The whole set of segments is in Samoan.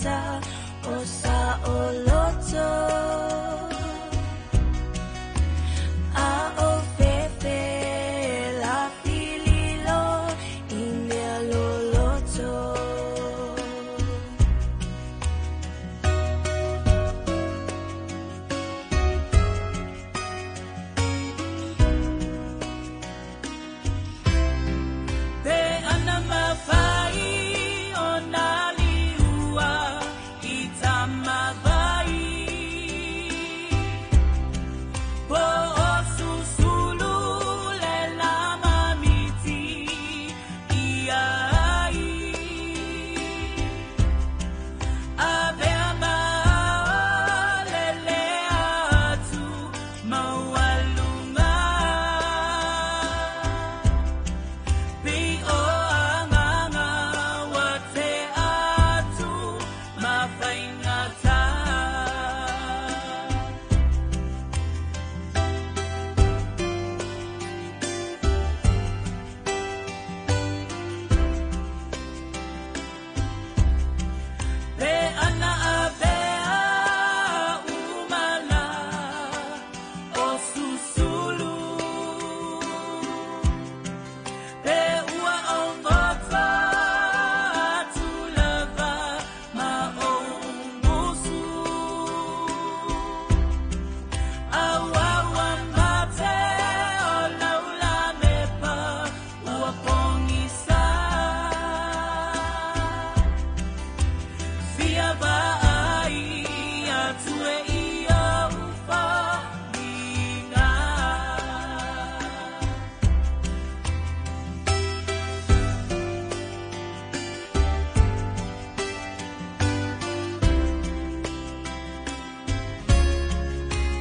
Faigata o sa o loto. A o fefe la fililo i mea loloto. Pe ana mawhai o nā liua i tamawai. Po o susulu le lama miti i ai. A bea ma o le le atu maualunga. Pi o anganga wa te atu ma whaingata. Pe ana a bea umala o susulu. Pe ua o ngota atu lava ma o musu. Awawa mate o laula mepa ua pongisa. Fia vaai atu e ia ufa inga.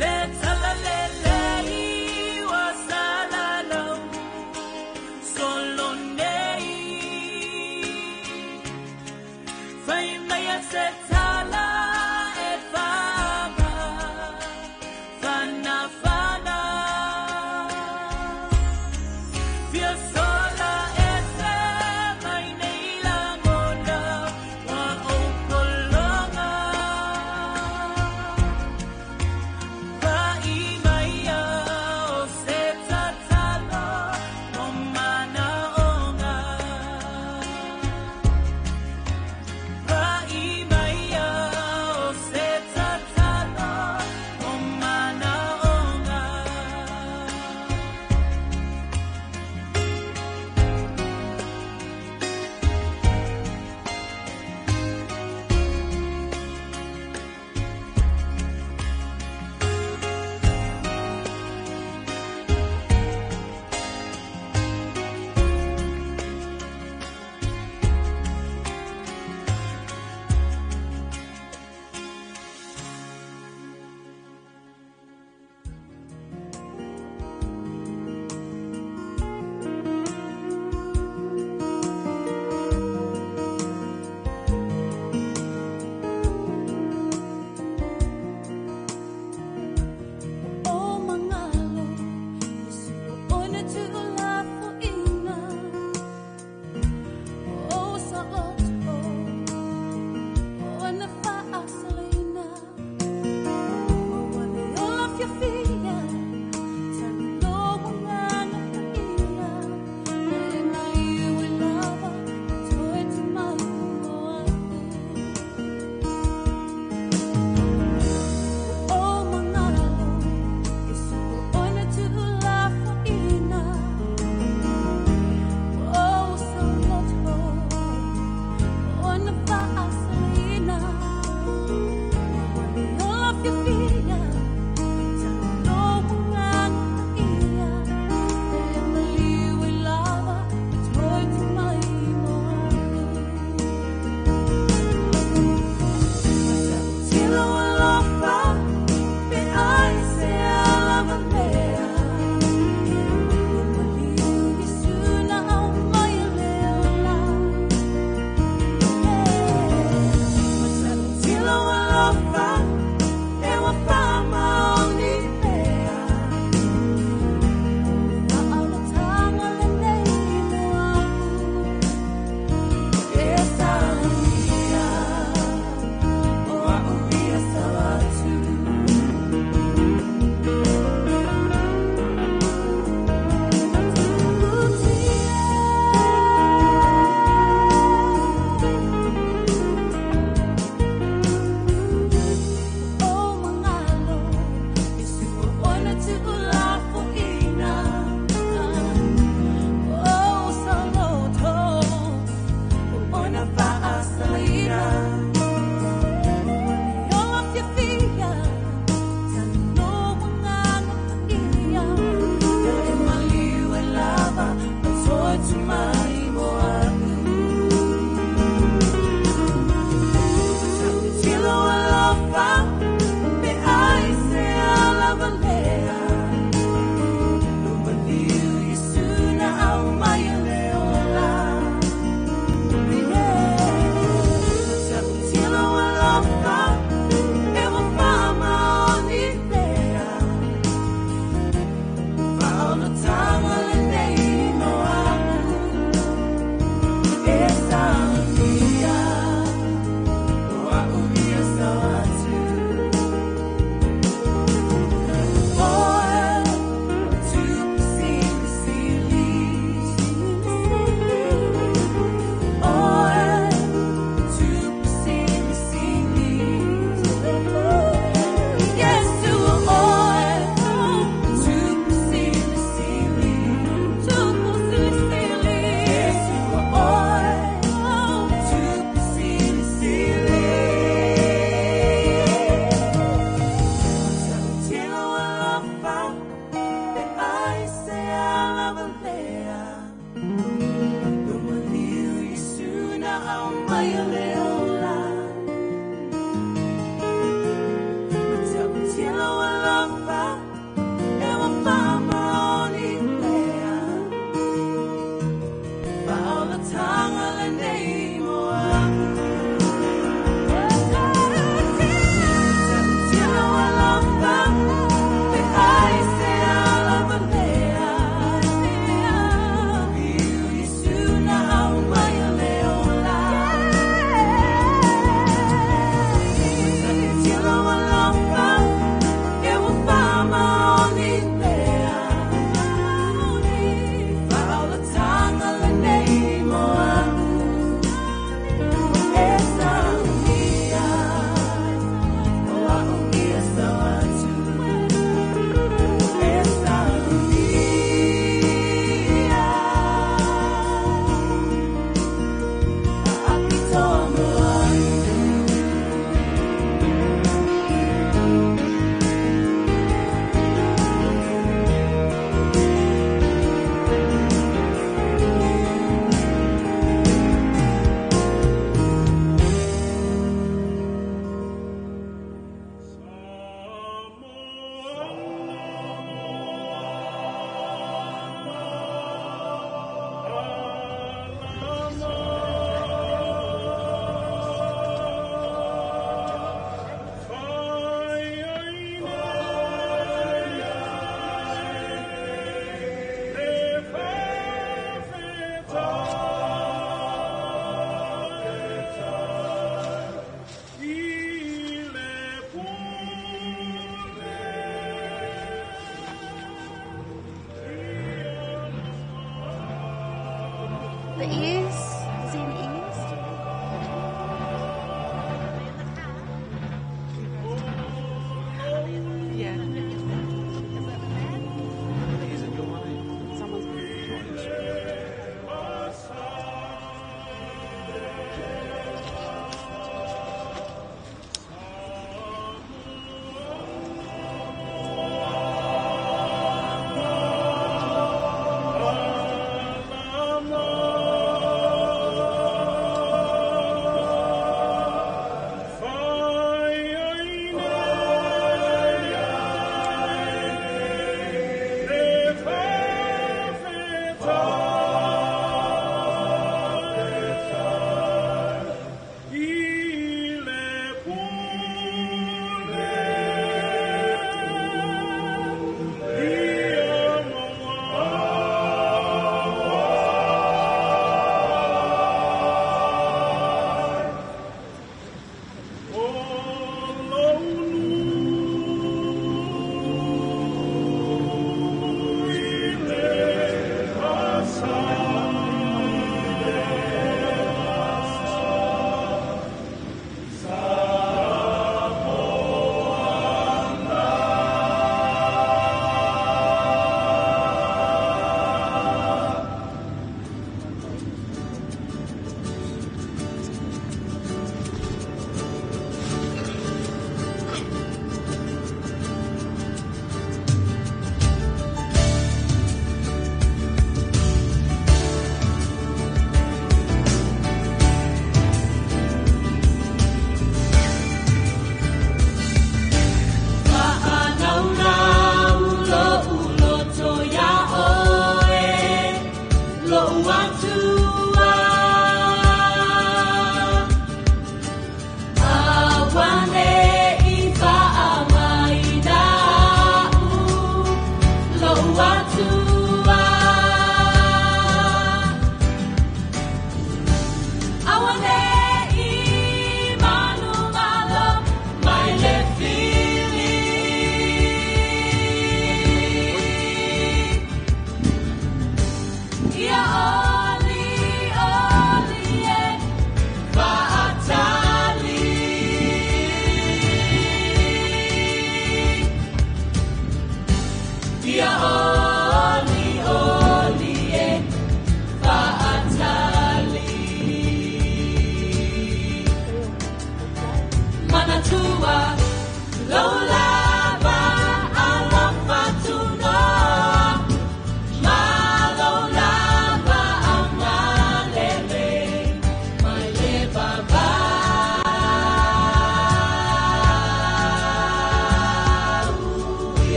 Le tala le le i wa sala lau solo nei. Fai mai a se tala e fama, fana fana. Fia sola e se mai nei langona wa o polonga. Pai mai a o se tatalo o mana onga. Pai mai a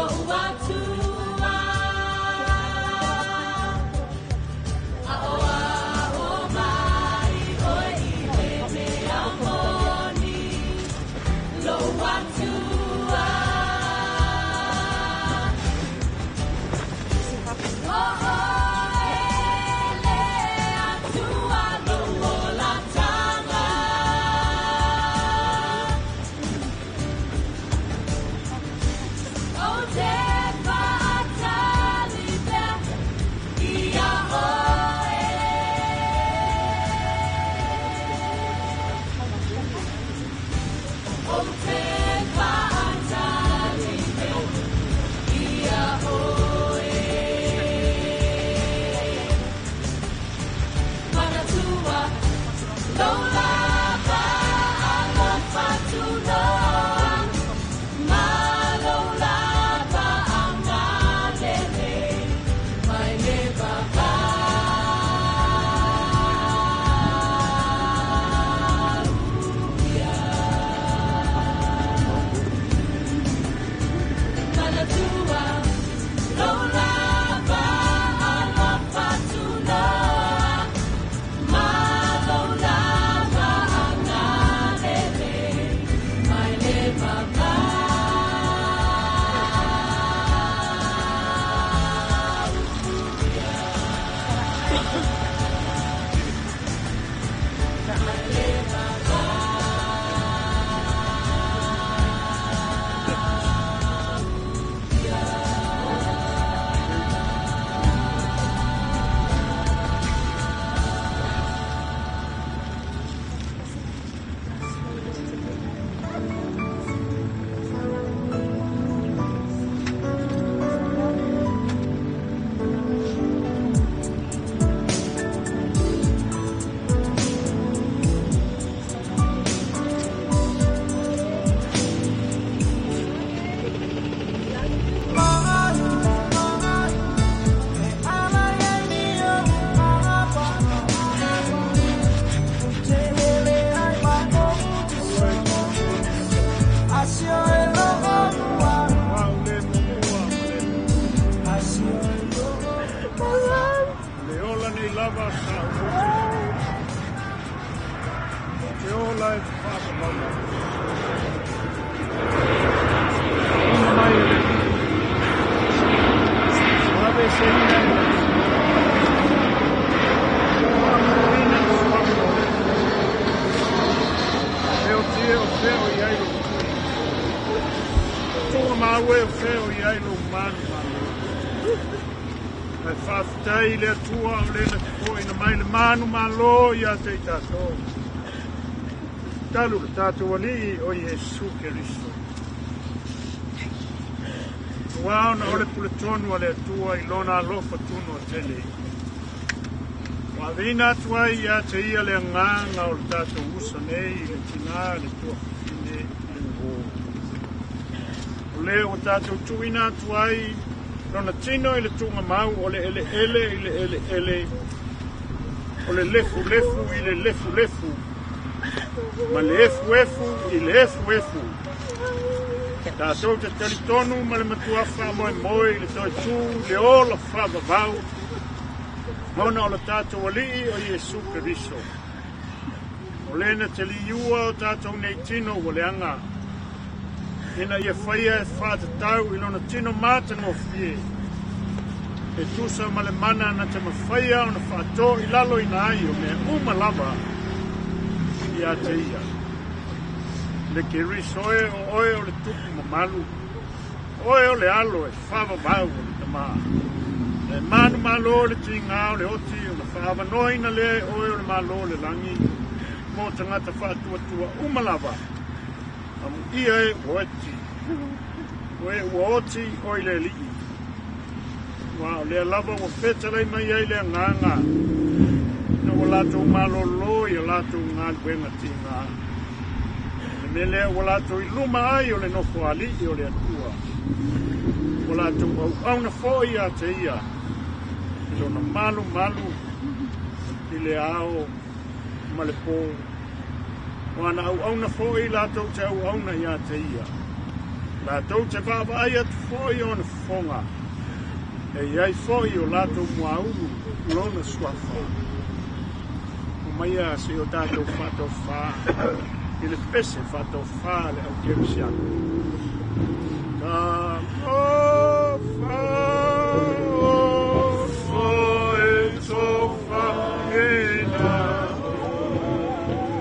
Lo'u Atua, Aʻoaʻo mai ʻoe i le mea moni, Lo'u Atua. O ʻoe le Atua lo'u olataga. Ou te faatali pea ia ʻoe. Ou te faatali pea ia ʻoe. Manatua lou lava alofa tunoa, ma lou lava agalelei mai le vavau ia. Manatua lou lava alofa tunoa, ma lou lava agalelei mai le vavau ia. Mai le vavau ia. Au le muamua ma le le ola nei lava sa ou oti. Ou te ola e faavavau. Tuuga mai e le Alii, ua aveeseina e le Atua, ua faamamaluina i le Suafa o le Atua. E oti e o fea o i ai lou tui. Tuugamau e o fea o i ai lou manumalo. Ae faafetai i le Atua o lena fofoina mai le manumalo ia te i tatou. Talu le tatou Alii o Iesu Keriso. Ua ona o le puletonu a le Atua i lona alofa tunoatele. Ua aveina atu ai ia te ia le agaga o le tatou usa nei i le tinā le tuafafine i le uō. O lea ua tatou tuuina atu ai lona tino i le tuugamau o le eleele i le eleele, o le lefulefu i le lefulefu, ma le efuefu i le efuefu. Tatou te talitonu ma le matua faamoemoe i le toe tū i le ola faavavau, ona o le tatou Alii o Iesu Keriso. O lena te liua o tatou nei tino ua leaga, ina ia faia e faatatau i lona tino matagofie, e tusa ma le mana na te mafaia ona faato i lalo ina ai o mea uma lava ia te ia. Le Keriso e o oe o le tupu mamalu, oe o le alo e faavavau o le Tamā. E manumalo le tiga o le oti ona faaavanoaina lea e oe o le Malo o le lagi mo tagata faatuatua uma lava. Amuia e ua oti. O e ua oti o i le Alii. Ua o lea lava ua fetalai mai ai le agaga ina ua latou malōlō i a latou galuega tigā. Le mea lea ua latou i luma ai o le nofo alii o le Atua. Ua latou auauna foi ia te ia i lona malumalu i le ao ma le pō. O ana auauna foi latou te auauna ia te ia. Latou te vaavaai atu foi i ona fofoga, e i ai foi i o latou muaulu lona suafa. Omaia se i o tatou faatofa i le pese faatofa a le au kerisiano. Talofa o e tofaina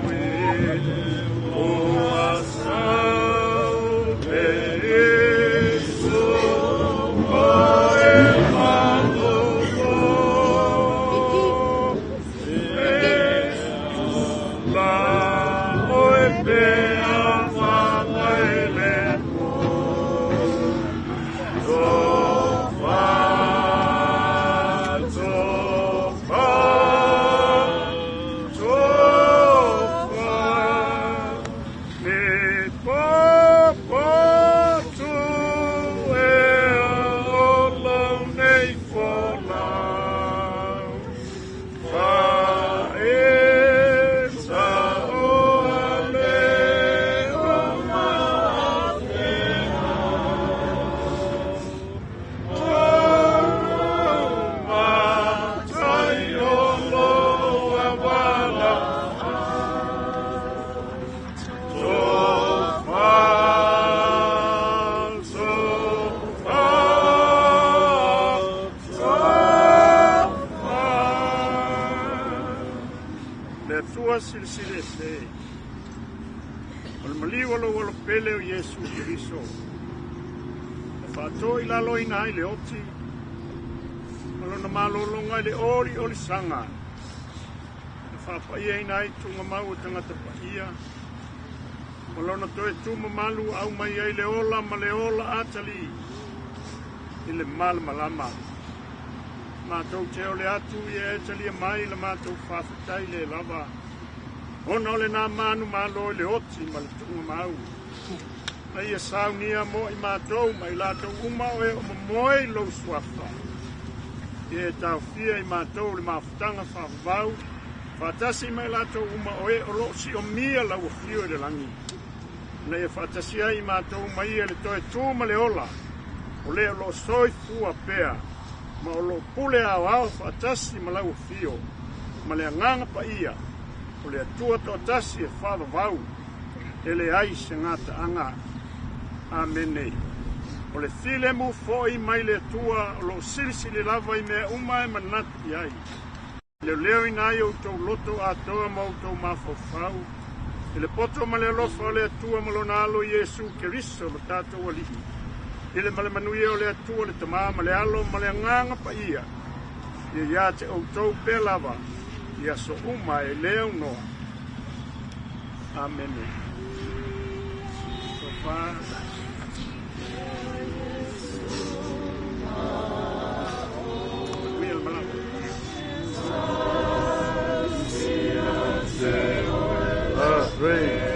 oe, ua salve Iesu, o e malolo. E la oe pea fagaile po. Tofa, tofa, tofa, le popo tu ea o lau nei folau. Fa e sa o ale o maafea. Ma tai o loa wala. Tofa, tofa, tofa. Le Atua silisili ese. O le maliu o lou Alopele o Iesu Keriso. E faatoilaloina ai le oti, ma lona malologa i le oliolisaga. E faapaiaina ai tuugamau o tagata paia. Ma lona toe tumamalu aumai ai le ola ma le ola atalii i le malamalama. Matou te ole atu ia e talia mai la matou faafetai le lava. Ona o lena manumalo i le oti ma le tuugamau. Ma ia saunia mo i matou ma i latou uma o e o mamoe i lou suafa. Ia e taofia i matou le mafutaga faavavau, faatasi ma i latou uma o e o loo siomia lau afio i le lagi. Na ia faatasi ai i matou ma ia le toe tu ma le ola, o le o loo soifua pea, ma o loo pule aoao faatasi ma lau afio, ma le agaga paia, o le Atua toatasi e faavavau, e leai se gataaga. Amene. O le filemu foi mai le Atua o loo silisili lava i mea uma e manatu i ai. Leoleoina ai outou loto atoa ma outou mafaufau, i le poto ma le alofa o le Atua ma lona alo Iesu Keriso lo tatou Alii. I le ma le manuia o le Atua le Tamā ma le Alo ma le Agaga Paia, ia ia te outou pea lava, i aso uma e le aunoa. Amene. Tofa. Manuia le malaga. Ah, great.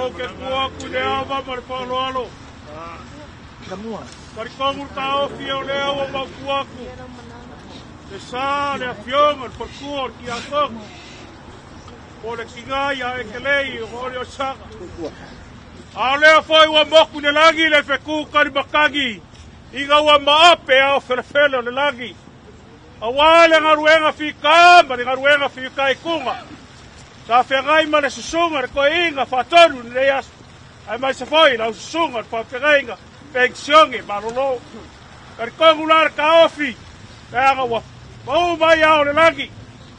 O ke kua ku le ava ma le faaaloalo. Talitonu le taofi o lea ua mautu atu. Le sa le afioga le faletua o le tiakono. Po o le tiga ia Ekelei o ole o saga. A o lea foi ua moku i le lagi le fetu kalimakagi ina ua maape ao felefele o le lagi. Auā le galuega fitā ma le galuega fitaituga sa feagai ma le susuga le toeaina faatonu i lenei aso ae maise foi lau susuga le faafeagaiga penisione malolō. Talitonu la le taofi leaga ua pau mai ao le lagi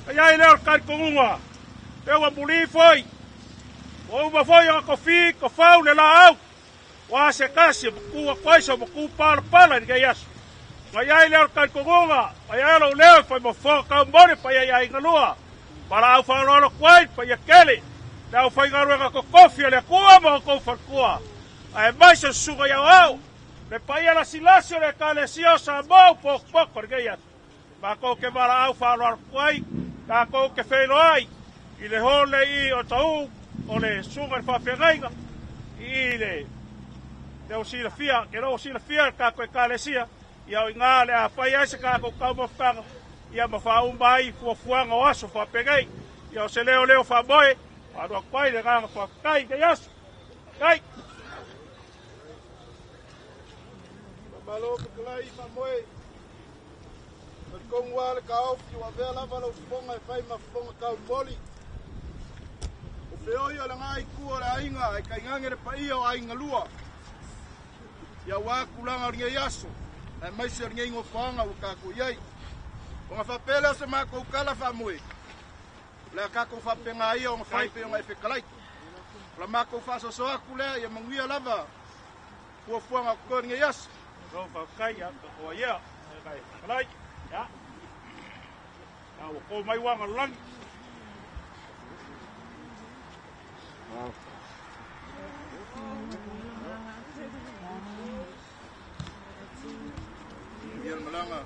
ai ai lea o le talitonuga pe ua mulī foi ua uma foi ona tofi tofau le laau ua se tasi e matū atu ai se matū palapala i lenei aso. Na i ai lea o le talitonuga ai ai lou leo e fai mafofoga taumoli paia i aiga lua valaau faaaloalo atu ai le paia tele le aufaigaluega totofi a le Atua ma outou faletua ae mai se susuga i aoao le paia lasilasi o le Ekalesia o Samoa ua potopoto i lenei aso. Matou te valaau faaaloalo atu ai tatou te feiloai i le hole i o Taʻu o le susuga i le faafeagaiga i le lea silafia ke loo silafia le tatou Ekalesia ia o iga le a fai ai se tatou taumafataga ia ma faauma ai fuafuaga o aso faapenei. Ia o se leo leo faamoe faalu atu ai le agaga faafetai i lenei aso. Faafetai. Malo fetalai faamoe. Talitonu lava le taofi ua avea lava lau fofoga e fai ma fofoga taumoli. O feoi o lena itu o le aiga ae tainane le paia o aiga lua. Ia aua tulaga o lenei aso aemaise o lenei nofoaga ua tatou i ai. Ona faapea lea o se matou tala faamoe, o le a tatou faapena ia ona fai pei ona e fetalai. O la matou faasoasoa atu lea ia manuia lava fuafuaga o totoe o lenei aso. Malo faafetai ia ua ia fetalai ia a ua to mai uaga o le lagi. Manuia le malaga.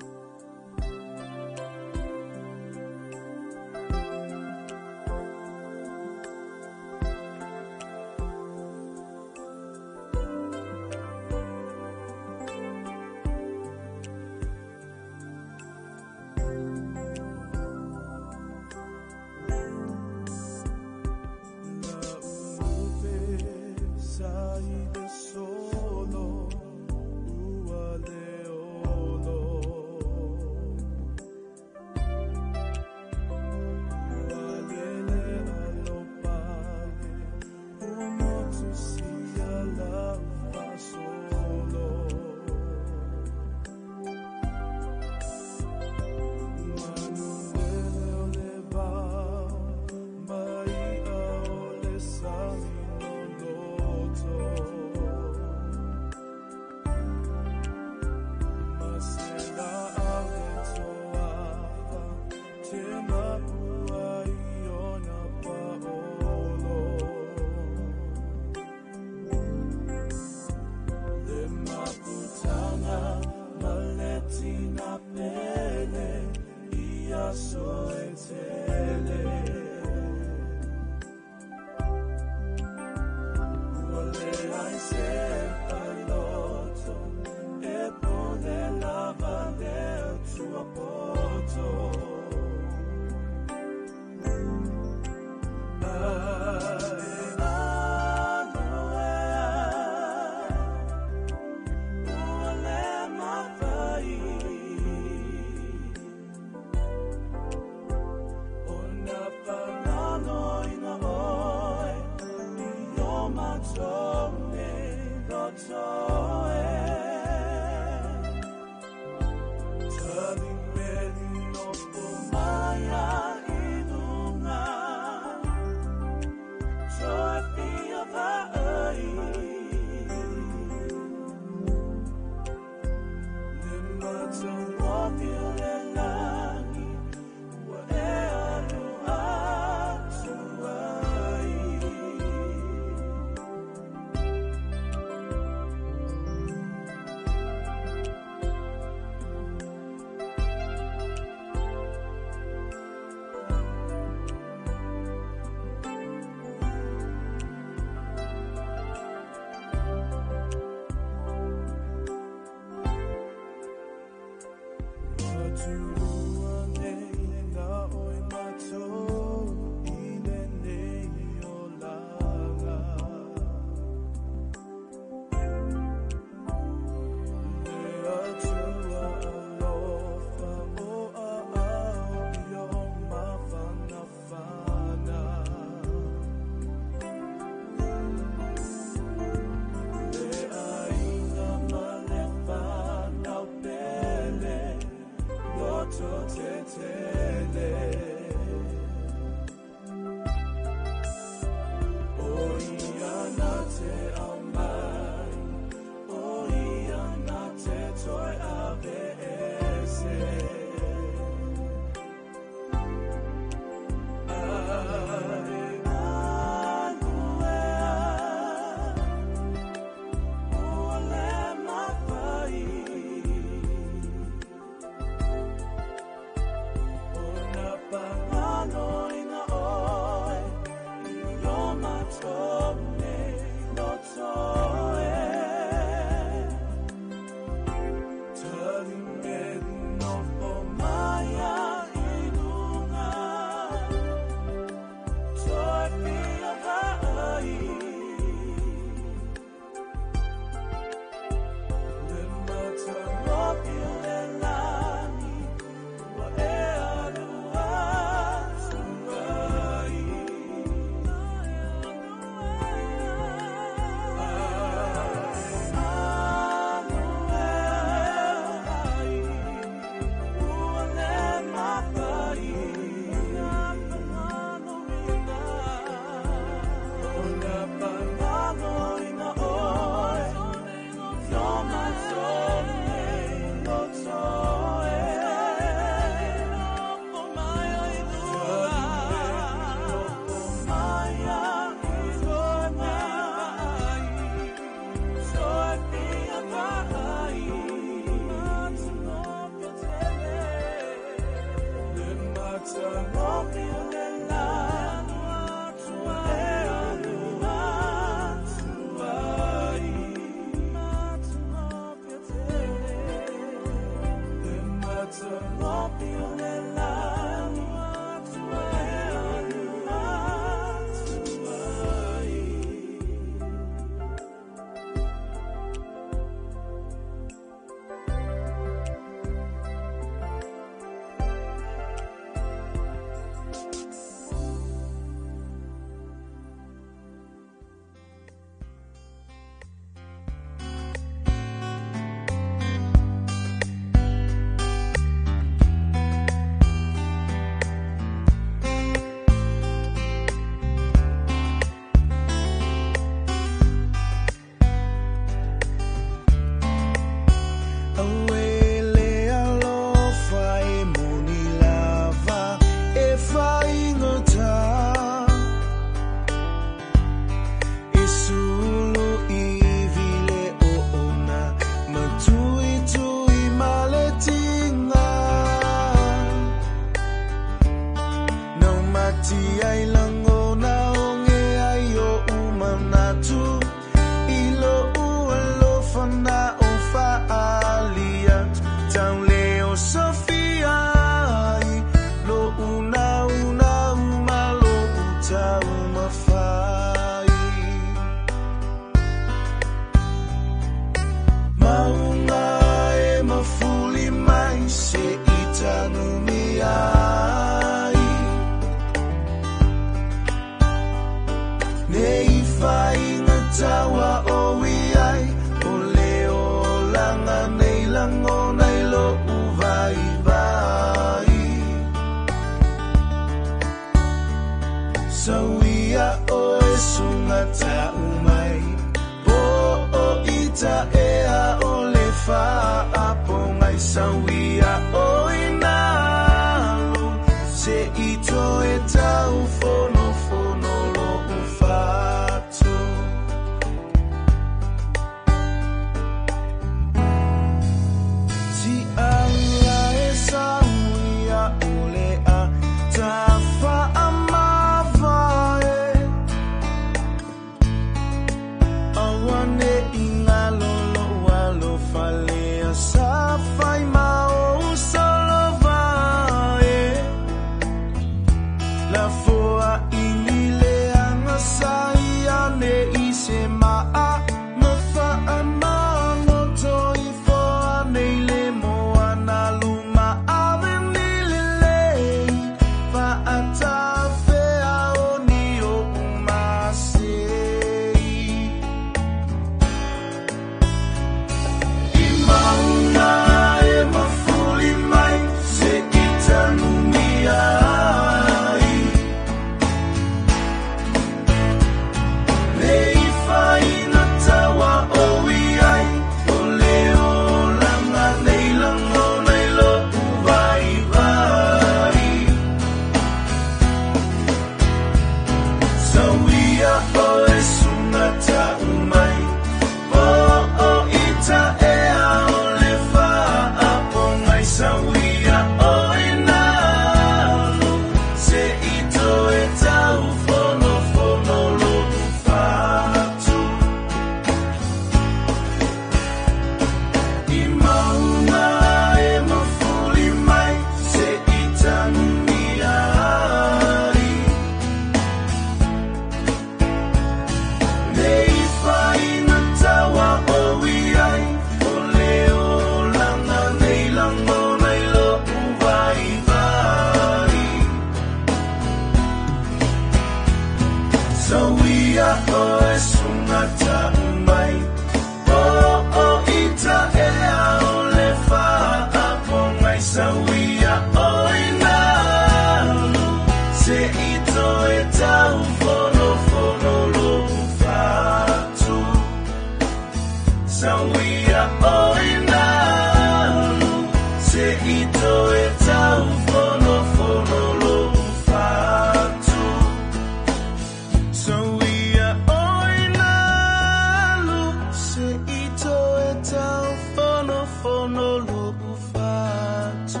Fono fono lo fatu.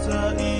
Sa